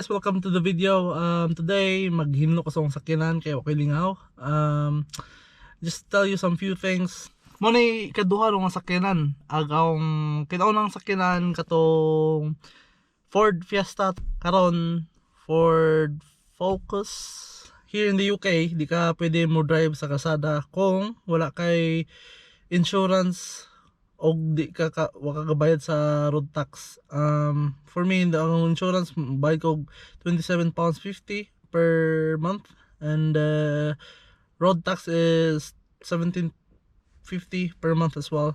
Guys? Welcome to the video. Today, maghinlo ko sa akong sakyanan kay okay lingaw. Just tell you some few things. Mao ni kaduha nga sakyanan. Ag akong kinaunang sakyanan katong Ford Fiesta, karon Ford Focus. Here in the UK, di ka pwede mo drive sa kasada kung wala kay insurance og di ka wa ka gabayad sa road tax. For me, the ang insurance, bayad ko £27.50 per month and road tax is 17.50 per month as well.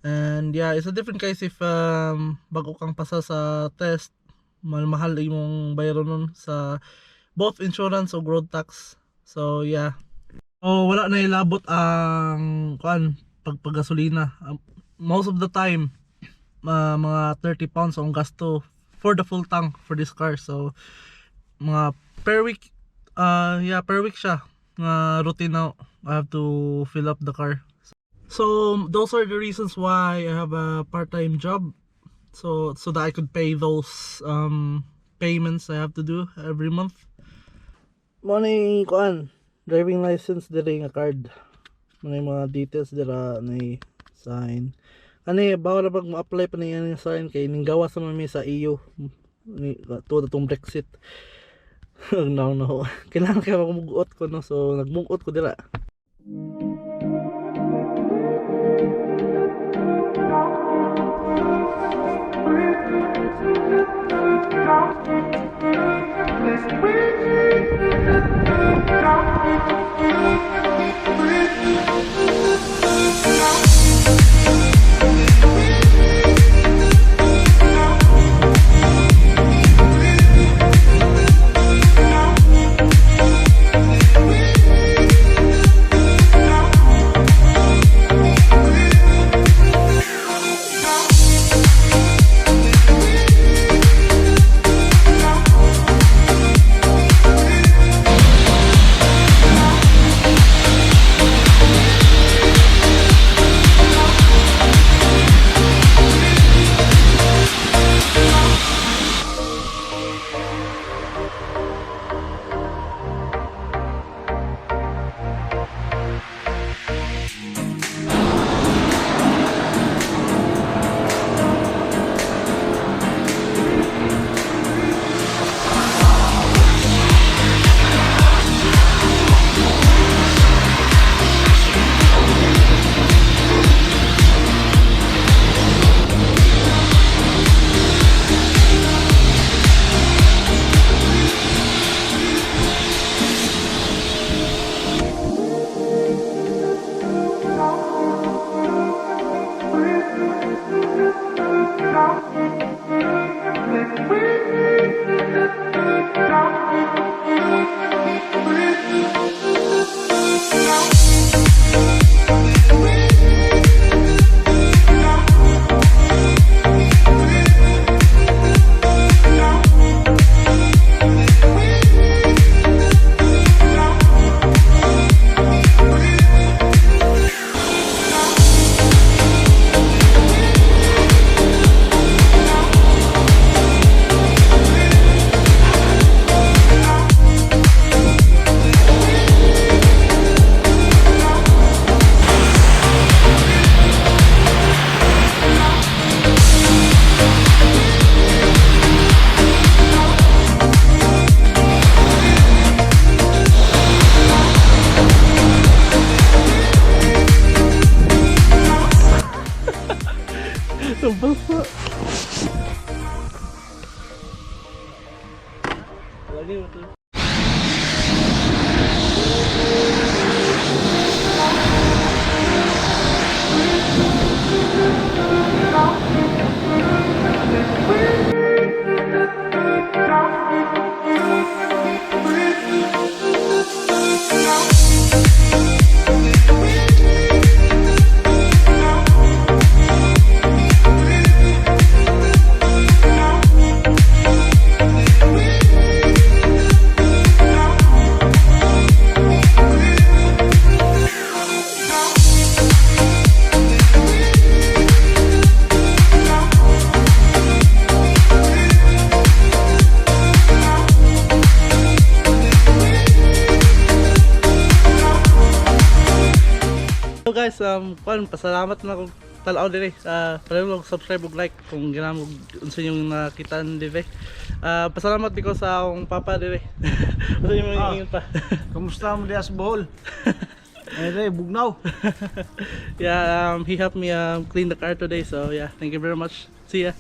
And yeah, it's a different case if bago kang pasa sa test, mahal-mahal imong bayaron nun sa both insurance ug road tax. So yeah. Oh, wala na ilabot ang kuan pagpagasolina. Most of the time, mga £30 ang gasto for the full tank for this car. So mga per week, yeah, per week siya nga routine na I have to fill up the car. So those are the reasons why I have a part-time job. So that I could pay those payments I have to do every month. Mao ni kuan, driving license diri nga card. Mao ni mga details dira na sign. Ani bawal pag mo-apply pa niya yung sign kay ning gawas sa mi sa EU ni tuod atong Brexit. No. Kailangan kay magmugot ko, no. So nagmugot ko dira. Basa. Lagi mo to. guys, kwan, pasalamat na kung tanaw dire. Palihog subscribe ug like kung ganahan mo unsa inyong nakitaan dire. Pasalamat ko sa akong papa dire. Unsa inyong ingon pa? Kamusta mo diya sa Bohol? Eh, re, bugnaw. Yeah, he helped me clean the car today. So yeah, thank you very much. See ya.